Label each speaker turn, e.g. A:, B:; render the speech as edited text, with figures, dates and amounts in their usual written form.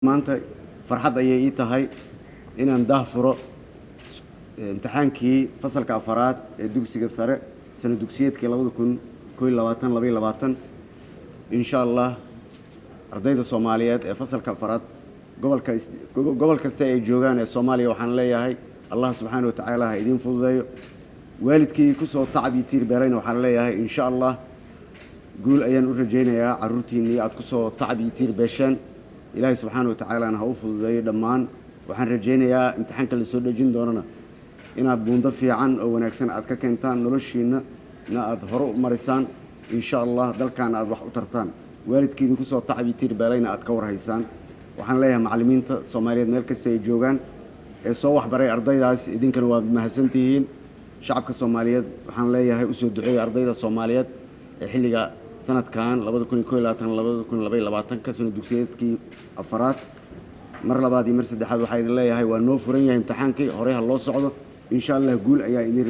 A: Maanta farxad ayay ii tahay inaan daah furo imtixaankii fasalka afaraad ee dugsiga sare, sana dugsiyeedkii 2021-2022. Insha Allah, ardayda Soomaaliyeed ee fasalka afaraad gobolka gobol kasta ay joogaan ee Soomaaliya, waxaan leeyahay Allah subxaana wa tacaala ha idiin fududeeyo. Waalidkii kusoo tacab iyo tiir beelayna waxaan leeyahay, insha Allah, guul ayaan u rajaynayaa carruurtiinnii aad kusoo tacab iyo tiir beesheen. Ilaahay subxaana wa tacaalana ha u fududeeyo dhammaan. Waxaan rajaynayaa imtixaanka la soo dhejin doonana inaad buundo fiican oo wanaagsan aad ka keentaan, noloshiinna na aad hore u marisaan, insha Allah, dalkaana aad wax u tartaan, waalidkii idinku soo tacab iyo tiir beelayna aad ka warhaysaan. Waxaan leeyahay macallimiinta Soomaaliyeed meel kasta ay joogaan ee soo waxbaray ardaydaas, idinkana waad mahadsantihiin. Shacabka Soomaaliyeed waxaan leeyahay, usoo duceeya ardayda Soomaaliyeed ee xilliga sanadkan 2021-2022-ka, sana dugsiyeedkii afaraad. Mar labaad iyo mar saddexaad waxaa idin leeyahay, waa noo furan yahay imtixaankii, horey ha loo socdo. Insha Allah, guul ayaa idin.